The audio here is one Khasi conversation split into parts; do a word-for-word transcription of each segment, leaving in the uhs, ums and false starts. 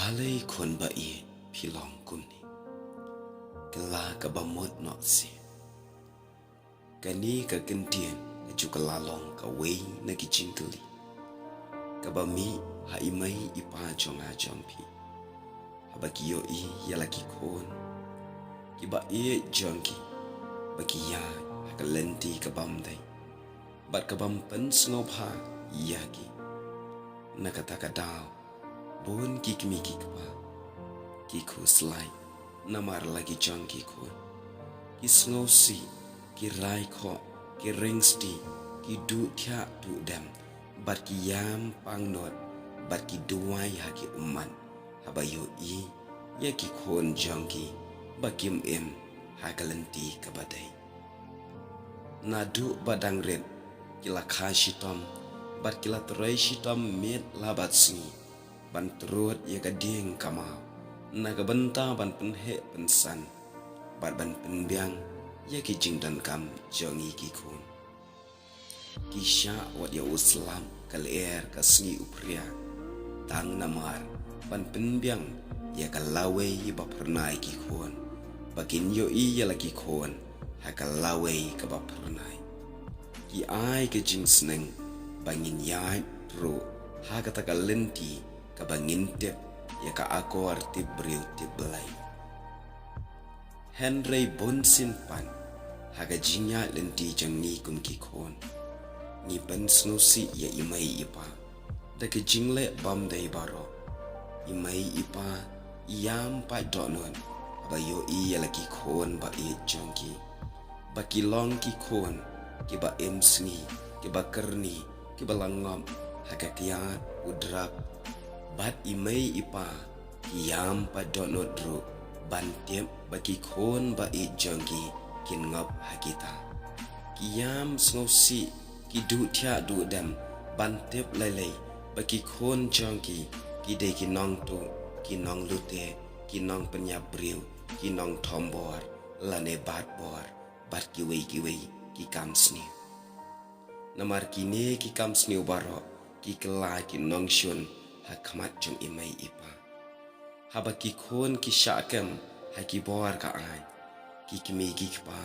Balei khun ba ïeit phi long kumne? Kylla kaba mut noh seh. Kane ka kyntien ka ju kylla long kawei na ki jingkylli kaba mih ha i mei i pa jong nga jong phi. Haba ki ïohi ïa la ki khun kiba ïeit jong ki ba ki ïaid ha ka lynti ka bym dei bad ka bym pynsngewbha ïa ki, na kata ka daw bun ki kmie ki kpa ki khuslai namar la ki jong ki khun ki sngewsih, ki rai khoh, ki ring sdi, ki duh thiah duh dem bad ki ïam pangnud bad ki duwai ha ki ummat haba ïohi ïa ki khun jong ki ba kim im ha ka lynti kaba dei. Naduh ba dang rit ki la kha shitom bad ki la trei shitom miet la bad sngi ban trud ïa ka dieng ka maw na ka bynta ban pynheh pynsan bad ban pynbiang ïa ki jingdonkam jong ngi ki khun. Ki shah wat ïa u slap ka lyer ka sngi u phria tang namar ban pynbiang ïa ka lawei ba phyrnai ki khun ba kin ïohi ïa la ki khun ha ka lawei kaba phyrnai. Ki ai ka jingsneng ba ngin ïaid ruh ha kata ka lynti kaba ngin tip ïa ka akor tip briew tip Blei. Hynrei bun sien pat ha ka jingïaid lynti jong ngi kum ki khun ngi pynsngewsih ïa i mei i pa da ka jingleh bym dei baroh. I mei i pa i ïam pat dohnud haba ïohi ïa la ki khun ba ïeit jong ki ba ki long ki khun kiba im sngi, kiba kyrni, kiba la ngop ha ka kiad u drug. Bad i mei i pa ki ïam pat dohnud ruh ban tip ba ki khun ba ïeit jong ki kin ngop ha kita. Ki ïam sngewsih, ki duh thiah duh dem ban tip lei lei ba ki khun jong ki ki dei ki nongtuh, ki nonglute, ki nongpynïap briew, ki nongthombor lane batbor bad kiwei kiwei ki kam sniew. Namar kine ki kam sniew baroh ki kylla ki nongshun ha khmat jong i mei i pa. Haba ki khun ki shah kem ha ki bor ka aiñ, ki kmie ki kpa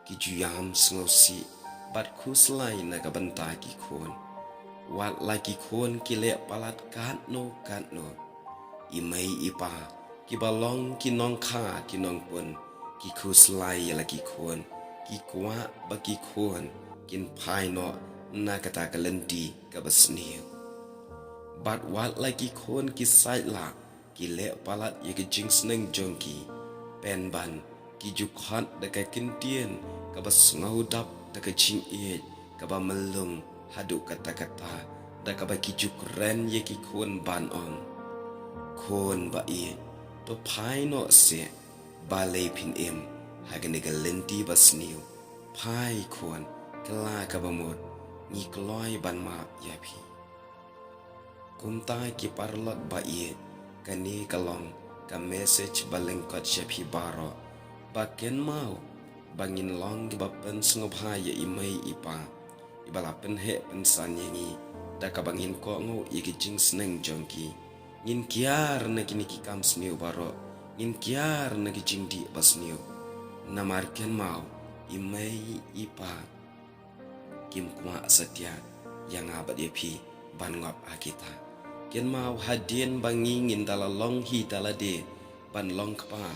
ki ju ïam sngewsih bad khuslai na ka bynta ki khun. Wat la ki khun ki leh palat katno katno, i mei i pa kiba long ki nongkha ki nongpun ki khuslai ïa la ki khun, ki kwah ba ki khun kin phai noh na kata ka lynti kaba sniew. Bad wat la ki khun ki sait lah ki leh palat ïa ka jingsneng jong ki, pynban ki ju khot da ka kyntien kaba sngewdap da ka jingïeit kaba myllung haduh katta katta, da kaba ki ju kren ïa ki khun ban ong, khun ba ïeit, to phai noh seh, balei phin im ha kane ka lynti ba sniew? Phai khun, kylla kaba mut, ngi kloi ban map ïa phi. Kumta ki paralok ba ïeit, kane ka long ka message ba lyngkot sha phi baroh, ba kynmaw ba ngin long kiba pynsngewbha ïa i mei i pa iba la pynheh pynsan ïa ngi da kaba ngin kohnguh ïa ki jingsneng jong ki. Ngin kiar na kine ki kam sniew baroh, ngin kiar na ki jingdih ba sniew. Namar kynmaw, i mei i pa kim kwah satia ïa nga bad ïa phi ban ngop ha kita. Kynmaw hadien ba ngi ngin da la long hi da lade ban long kpa,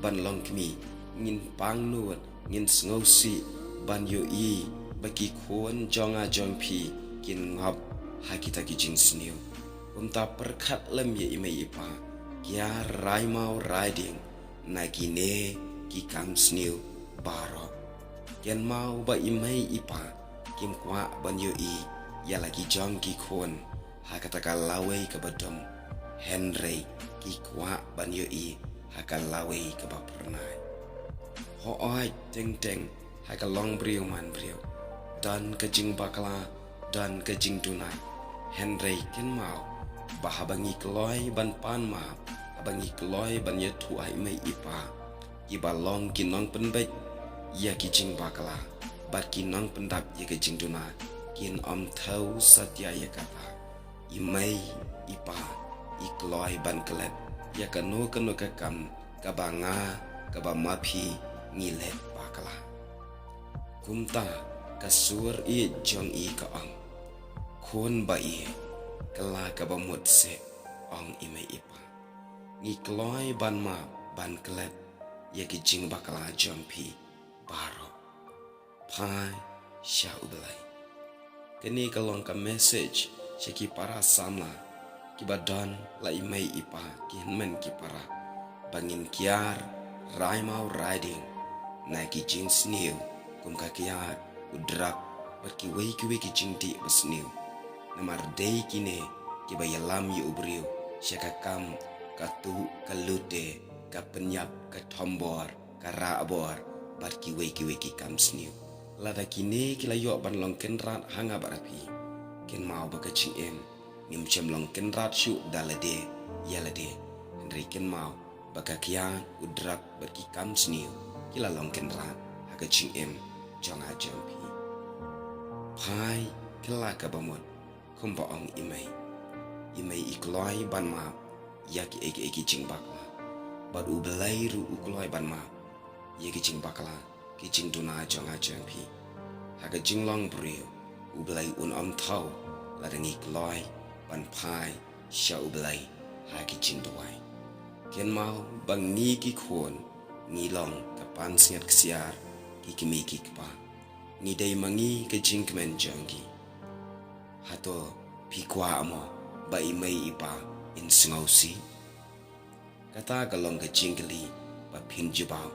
ban long kmie, ngin pangnud, ngin sngewsih ban ïohi ba ki khun jong nga jong phi kin ngop ha kita ki jingsniew. Kumta pyrkhat lem ïa i mei i pa, kiar rai maw rai dieng na kine ki kam sniew baroh. Kynmaw ba i mei i pa kim kwah ban ïohi ïa la ki jong ki khun ha kata ka lawei kaba dum, hynrei ki kwah ban ïohi ha ka lawei kaba phyrnai. Hooid, teng teng ha ka longbriew manbriew don ka jingbakla, don ka jingduna. Hynrei kynmaw ba haba ngi kloi ban pan map, haba ngi kloi ban ïathuh ha i mei i pa, kiba long ki nongpynbeit ïa ki jingbakla bad ki nongpyndap ïa ki jingduna, kin ym thew satia ïa kata. I mei i pa i kloi ban klet ïa kano kano ka kam kaba nga, kaba ma phi ngi leh bakla. Kumta ka sur ïeit jong i ka ong, khun ba ïeit, kylla kaba mut seh, ong i mei i pa, ngi kloi ban map ban klet ïa ki jingbakla jong phi baroh. Phai sha U Blei. Kane ka long ka message sha ki para samla kiba don la i mei i pa, ki hynmen ki para, ba ngin kiar rai maw rai dieng na ki jingsniew kum ka kiad, u drug bad kiwei kiwei ki jingdih basniew. Namar dei kine kiba ïalam ïa u briew sha ka kam, ka tuh, ka lute, ka pynïap, ka thombor, ka rah bor bad kiwei kiwei ki kam sniew. Lada kine ki la ïoh ban long kynrad ha nga bad ha phi, kynmaw ba ka jingim ngim shym long kynrad shuh da lade ïa lade, hynrei kynmaw ba ka kiad, u drug bad ki kam sniew ki la long kynrad ha ka jingim jong nga jong phi. Phai, kylla kaba mut, kumba ong i mei. I mei i kloi ban map ïa kiei kiei ki jingbakla, bad U Blei ruh u kloi ban map ïa ki jingbakla, ki jingduna jong nga jong phi. Ha ka jinglong briew, U Blei un ym thaw lada ngi kloi ban phai sha U Blei ha ki jingduwai. Kynmaw ba ngi ki khun ngi long ka pansngiat ksiar ki kmie ki kpa. Ngi dei ma ngi ka jingkmen jong ki. Hato phi kwah mo ba i mei i pa in sngewsih? Kata ka long ka jingkylli ba phin jubab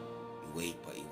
iwei pa iwei.